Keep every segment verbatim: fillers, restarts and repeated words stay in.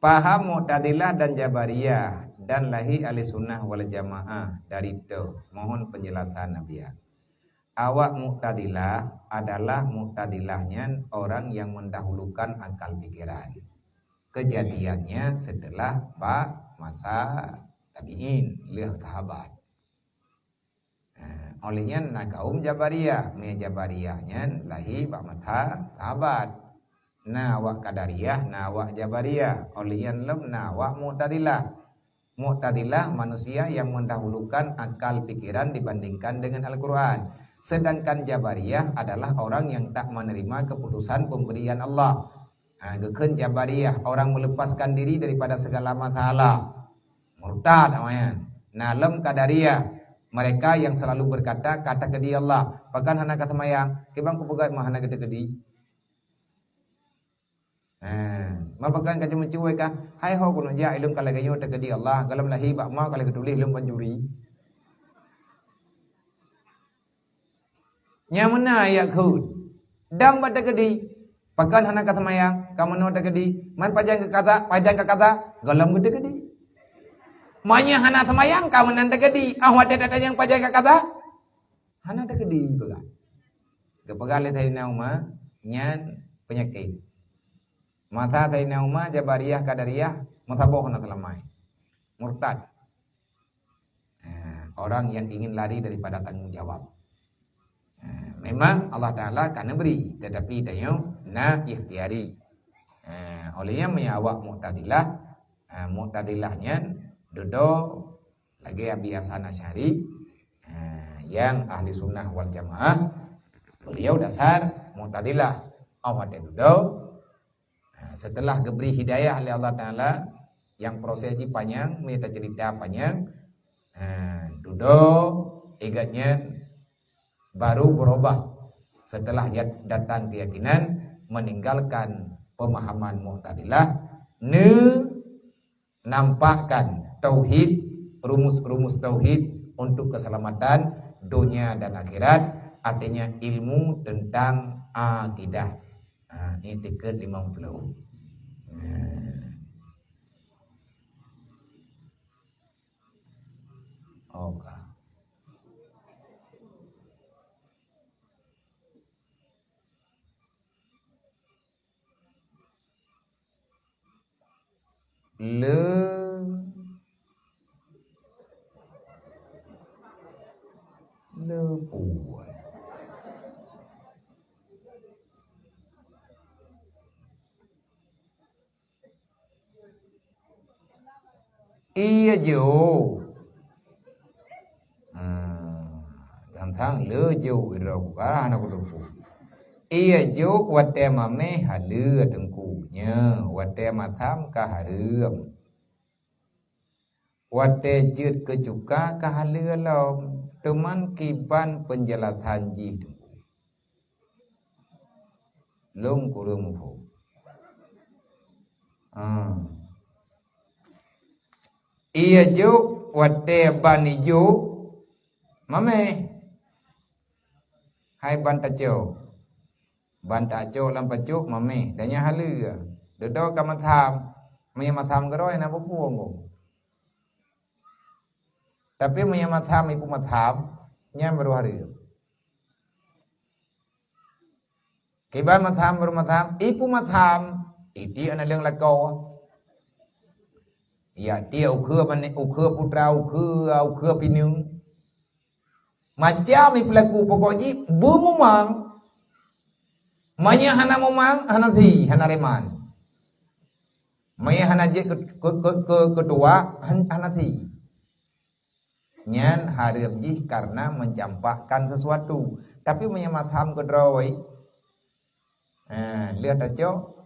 Paham Mu'tazilah dan Jabariyah dan lahé Ahli Sunnah wal Jamaah dari toh. Mohon penjelasan Nabiya. Awak Mu'tazilah adalah Mu'tazilah nyan orang yang mendahulukan akal pikiran. Kejadiannya setelah bak masa tabi'in, lheueh sahabat. Ha, óh lheueh nyan na kaum Jabariyah. Meunyo Jabariyah nyan lahé bak masa sahabat. Na awak Qadariyah, na awak Jabariyah. Óh lheueh nyan lom na awak Mu'tazilah. Mu'tazilah manusia yang mendahulukan akal pikiran dibandingkan dengan Al-Quran. Sedangkan Jabariyah adalah orang yang tak menerima keputusan pemberian Allah. Ha, geukheun Jabariyah, orang melepaskan diri daripada segala masalah. Murtad awaknyan. Na lom Qadariyah, mereka yang selalu berkata, "Ka teukeudi Allah." Pakon hana ka seumayang? Kiban kupeugah mah hana ka teukeudi? Ha, ma pakon ka ceumeucue kah? Hai ho keuneuk jak ilôn ka lagée nyoe teukeudi Allah, gohlom lahé bak ma ka lheueh geutuléh lôn pancuri. Nyang meunan ayat kheun. Dam bak teukeudi. Pakon hana ka seumayang, ka meunoe teukeudi. Man pajan ka kaza, pajan ka kaza, gohlom geuteukeudi. Meunyo hana seumayang, ka meunan teukeudi. Ah, watée tatanyong pajan ka kaza, hana teukeudi peugah. Geupeugah lé Saidina Umar, nyan peunyakét. Masa Saidina Umar, Jabariyah, Qadariyah, meusaboh hana seulama. Murtad. Eh, orang yang ingin lari daripada tanggung jawab. Eh, memang Allah Ta'ala ka neubri, tetapi tanyoe na ikhtiari. Eh, óh lheueh nyan meunyo awak Mu'tazilah, eh, Mu'tazilah nyan dudoe lagée Abi Hasan Asy'ari, eh, nyang Ahli Sunnah wal Jamaah, beliau dasar Mu'tazilah. Awak watée dudoe, Ha, setelah geubri hidayah lé Allah Ta'ala, nyang proses jih panyang, meunyo taceurita panyang, ha, dudoe, igat nyan baru beurubah setelah jat-, datang keuyakinan, meninggalkan pemahaman Mu'tazilah, neu-, nampakkan tauhid, rumus-rumus tauhid untuk keselamatan dunia dan akhirat, artinya ilmu tentang akidah. Ha, ni tiket limong puluh. Ha. Oka. Le, le puai. Ie jok. Hmm, tang-tang le jok idroe ku ka hana kuteupeue. Ie jok watée mameh haleue teungku, nyoe watée masam ka hareuem. Watée jeuet keu cuka ka haleue lom, teuman kiban peunjelasan jih teungku. Lôn kureueng muphom. Ah. Ie jok watée ban ijok, mameh. Hai ban tacok. Ban tacok lam pacok, mameh. Dan nyan haleue. Dudoe ka masam. Meunyo masam keudroe na peue-peue. Tapi meunyo masam, ipeue masam, nyan baru hareuem. Kiban masam baru masam, ipeue masam, iti aneuk leueng lakoe. Ya, ti ukeue mane-, ukeue putra, ukeue, ukeue pineung. Macam ipeulaku pokok jih beumumang. Meunyo hana mumang, hana si, hana reman. Meunyo hana jeuet keu, keu, keu, keu, keu tuwah, han-, hana si. Nyan hareuem jih karena mencampakkan sesuatu. Tapi meunyo masam keudroe, eh, lheueh tacok,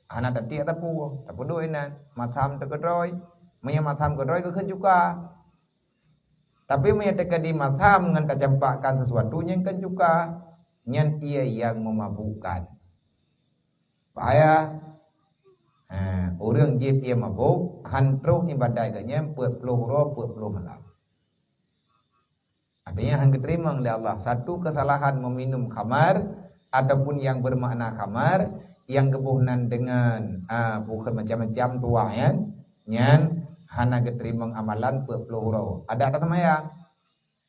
hana tatiek sapeue, tapeuduek inan. Masam teukeudroe, meunyo masam keudroe geukheun cuka. Tapi meunyo teukeudi masam ngon tacampakkan sesuatu nyang kheun cuka, nyan ie nyang memabukkan. Bahaya. Ha, ureuëng jieb ie mabök, han trok iébadat geuh nyan peuet ploh uroe, peuet ploh malam. Artinya, han geuteurimong lé Allah. Satu kesalahan meminum khamar ataupun yang bermakna khamar, nyang geuboh nan deungon, ah, bukon macam-macam tuah nyan, nyan hana geuteurimong amalan peuet ploh uroe. Adak taseumayang.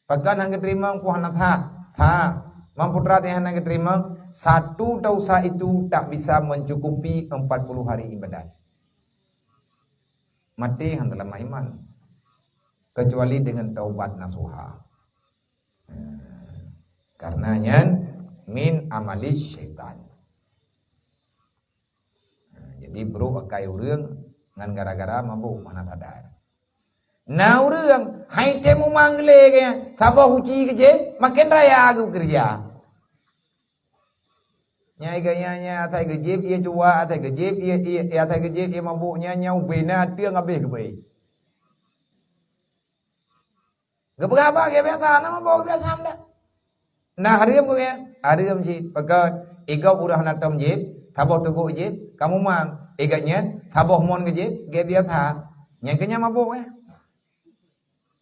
Pakon hana geuteurimong, pih hana sah. Sah. Mam peue teuma hana geuteurimong, satu dosa itu tak bisa mencukupi empat puluh hari ibadat. Maté hana teuma iman. Kecuali dengan taubat nasuha. Nah, karena nyan min amali syaitan. Nah, jadi brok akai ureuëng ngan gara-gara mabök hana sadar. Na ureuëng hai tém mumang lé, saboh guci geujieb, maken raya geukeureuja. Nyai gaya nya asai geujieb ié cuwa, asai geujieb ié, ié, ié asai geujieb ié mabök nya, nya ubé na ateueng habéh geubri. Geupeugah haba gaya biasa, na mabök biasa meudah. Na hareuem geuh ya, hareuem cit. Pakon, igob ureuëng hana tom jieb, saboh teugok jieb, ka mumang. Igob nyan, saboh mon geujieb, gaya biasa. Nyang keu nyan mabök ya.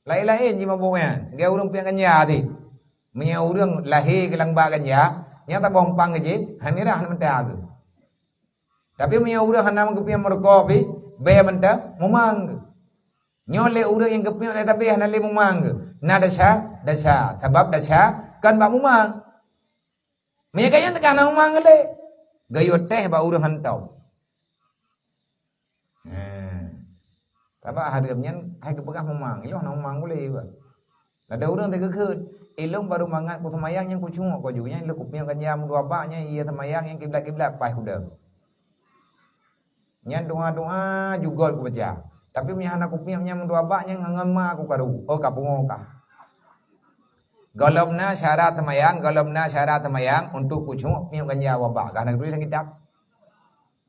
Laén-laén jimabök nyan, gaya ureuëng piep ganja teuh. Meunyoe ureuëng lahé keu lam bak ganja, nyang saboh umpang geujieb, hana rhah meuta geuh. Tapi meunyoe ureuëng hana geupinyeuk meureukoh pih, bèe mantong mumang geuh. Nyoe lé ureuëng nyang geupinyeuk sabe hana lé mumang geuh. Na desya, desya. Sabab desya kon bak mumang. Meunyoe gobnyan teuka hana mumang geuh lé, geuyue teh bak ureuëng hantom. Nah, sabab hareuem nyan hai geupeugah mumang, ilôn hana mumang geuh lé bah. Ladôm ureuëng teugeukheun, ilôn barô mangat kuseumayang nyang kucungok koju nyan, ilôn kupinyeuk ganja meudua bak nyan, ié seumayang nyang kiblat-kiblat paih kudeueng. Nyan doa-doa jugôt kubaca. Tapi meunyoe hana kupinyeuk nyan meudua bak nyan ngon ma kukaru. Oh, ka pungo ka. Gohlom na syarat seumayang, gohlom na syarat seumayang untuk kucungok pinyeuk ganja dua bak. Ka na geutuléh lam kitab.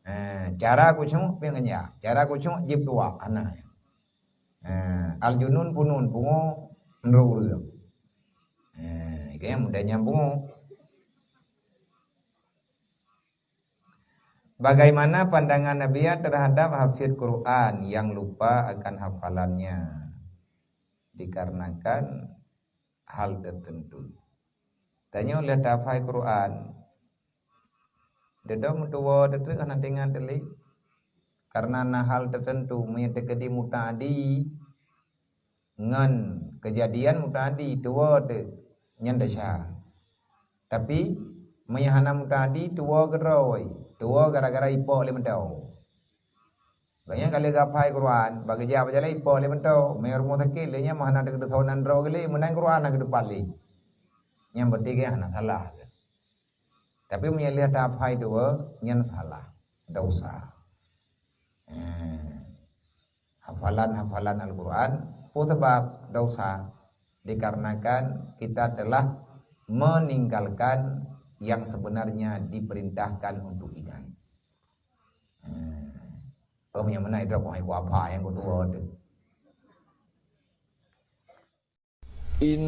Eh, cara kucungok pinyeuk ganja, cara kucungok jieb dua, hana. Eh, al-junun punun, pungo meunurot ureuëng. Eh, kayang mudah nyang pungo. Bagaimana pandangan Nabiya terhadap hafiz Quran yang lupa akan hafalannya dikarenakan hal tertentu? Tanyoe lheueh tahafai Quran, dedom meutuwoe teutreuk hana teuingat teuh lé. Karena na hal tertentu, meunyoe teukeudi mutaadi, ngon keujadian mutaadi tuwoe teuh nyan desya. Tapi meunyoe hana mutaadi tuwoe keudroe, tuwoe gara-gara ipok lé meudo. Gobnyan ka lheueh geuhafai Quran, bak geujak bak jalan ipok lé meudo. Meunyoe rumoh sakét lé nyan meuhana teukeudeusoe nan droe geulé, meunan Quran na geutupat lé. Nyan berarti gobnyan hana salah. Tapi meunyoe lheueh tahafai tuwoe, nyan salah, dosa. Eh. Hafalan-hafalan Al-Quran, peue sabab dosa? Dikarenakan kita telah meninggalkan yang sebenarnya diperintahkan untuk ingat. Hmm. Oh, nyang meunan idrop hai ku apa nyang kedua tu. In